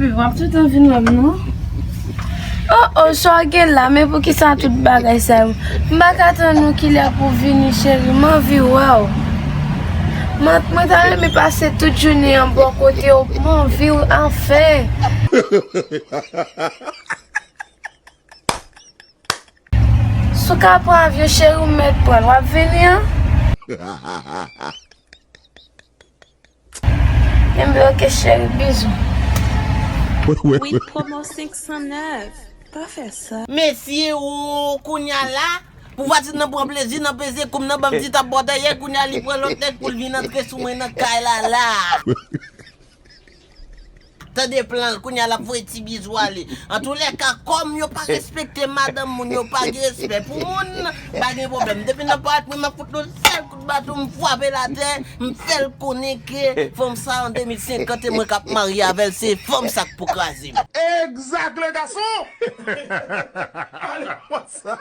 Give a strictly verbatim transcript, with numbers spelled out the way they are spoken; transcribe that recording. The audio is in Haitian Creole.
W ap toutan vin wè m, non? Oh, oh, sa w gen la, men poukisa tout bagay sa yo? M pa ka tann ou kilè pou w vini, cheri, m anvi wè w. Mwen, mwen ta renmen pase tout jounen an bò kote w, m anvi w anfen. Si w ka pran avyon, cheri, w mèt pran l. W ap vini an? Enben, oke, cheri, bizou. Wi, pwomo senk san nèf. Pa fè sa. Mesye, o, kounya la, pou Vatine nan pran plezi nan peze koub nan, ban m ti tap bò dèyè, kounya li pran lòt nèg pou l vin antre sou mwen nan kay la, la. Tande plan l, kounya l ap voye ti bizou ale. Antoulèka, kòm yo pa respekte madanm moun, yo pa gen respè pou moun, pa gen pwoblèm. Depi nan parèt mwen, m ap fout nou sèl kout baton, m frape l atè, m fè l konnen ke fanm sa an de mil senkant e mwen k ap marye avè l, se fanm sa k pou kraze m. Exact, le garçon! Ale, konsa.